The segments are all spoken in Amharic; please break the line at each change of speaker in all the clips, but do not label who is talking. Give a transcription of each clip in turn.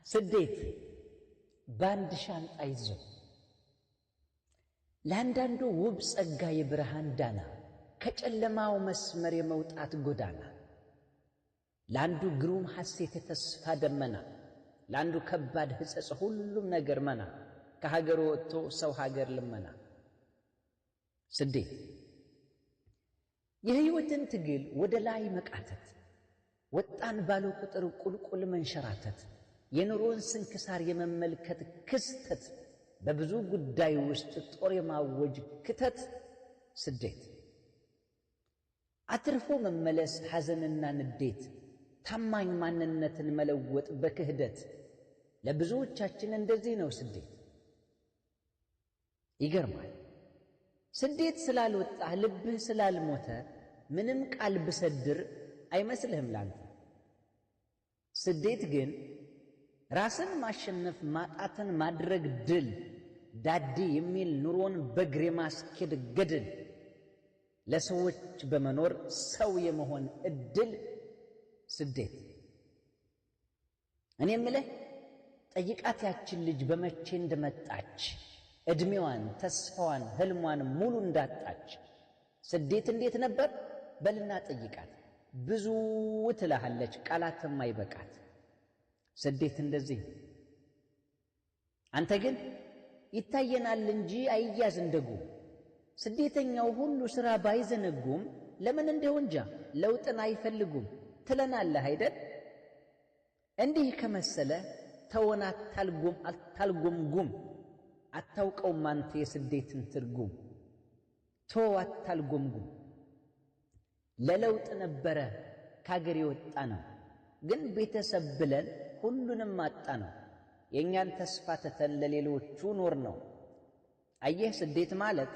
ስደት በአንድ ሻንጣ ይዞ ለአንዳንዱ ውብ ጸጋ የብርሃን ዳና፣ ከጨለማው መስመር የመውጣት ጎዳና፣ ለአንዱ ግሩም ሐሴት የተስፋ ደመና፣ ለአንዱ ከባድ ሕጸጽ ሁሉም ነገር መና፣ ከሀገሩ ወጥቶ ሰው ሀገር ልመና። ስደት የሕይወትን ትግል ወደ ላይ መቃተት፣ ወጣን ባሉ ቁጥር ቁልቁል መንሸራተት፣ የኑሮን ስንክሳር የመመልከት ክስተት፣ በብዙ ጉዳይ ውስጥ ጦር የማወጅ ክተት። ስደት አትርፎ መመለስ ሐዘንና ንዴት፣ ታማኝ ማንነትን መለወጥ በክህደት፣ ለብዙዎቻችን እንደዚህ ነው ስደት። ይገርማል። ስደት ስላልወጣህ ልብህ ስላልሞተ ምንም ቃል ብሰድር አይመስልህም ላንተ። ስደት ግን ራስን ማሸነፍ ማጣትን ማድረግ ድል፣ ዳዴ የሚል ኑሮን በእግር የማስኬድ ገድል፣ ለሰዎች በመኖር ሰው የመሆን እድል። ስደት እኔ የምልህ ጠይቃት ያችን ልጅ በመቼ እንደመጣች፣ ዕድሜዋን ተስፋዋን ህልሟን ሙሉ እንዳጣች። ስደት እንዴት ነበር በልና ጠይቃት፣ ብዙ ትልሃለች ቃላትም አይበቃት። ስደት እንደዚህ። አንተ ግን ይታየናል እንጂ አይያዝ እንደጉም፣ ስደተኛው ሁሉ ሥራ ባይዘነጉም ለምን እንደው እንጃ ለውጥን አይፈልጉም ትለናለህ አይደል? እንዲህ ከመሰለ ተወን፣ አታልጎም አታልጎምጉም፣ አታውቀውም አንተ የስደትን ትርጉም። ቶ አታልጎምጉም። ለለውጥ ነበረ ካገር የወጣ ነው፣ ግን ቤተሰብ ብለን ሁሉንም አጣ ነው። የእኛን ተስፋ ትተን ለሌሎቹ ኖር ነው። አየህ ስደት ማለት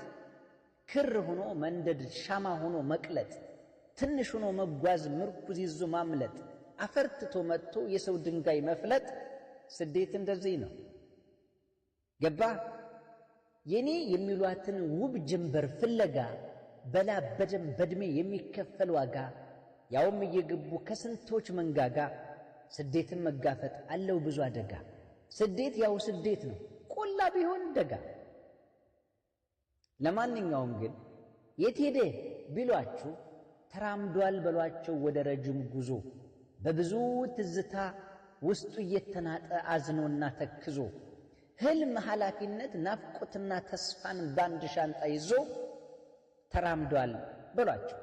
ክር ሆኖ መንደድ፣ ሻማ ሆኖ መቅለጥ፣ ትንሽ ሆኖ መጓዝ፣ ምርኩዝ ይዞ ማምለጥ፣ አፈርትቶ መጥቶ የሰው ድንጋይ መፍለጥ። ስደት እንደዚህ ነው። ገባ የኔ የሚሏትን ውብ ጀንበር ፍለጋ በላብ በደም በዕድሜ የሚከፈል ዋጋ፣ ያውም እየገቡ ከስንቶች መንጋጋ፣ ስደትን መጋፈጥ አለው ብዙ አደጋ። ስደት ያው ስደት ነው፣ ቆላ ቢሆን ደጋ። ለማንኛውም ግን የት ሄደ ቢሏችሁ ተራምዷል በሏቸው ወደ ረጅም ጉዞ፣ በብዙ ትዝታ ውስጡ እየተናጠ አዝኖና ተክዞ፣ ህልም፣ ኃላፊነት፣ ናፍቆትና ተስፋን ባንድ ሻንጣ ይዞ ተራምዷል በሏቸው።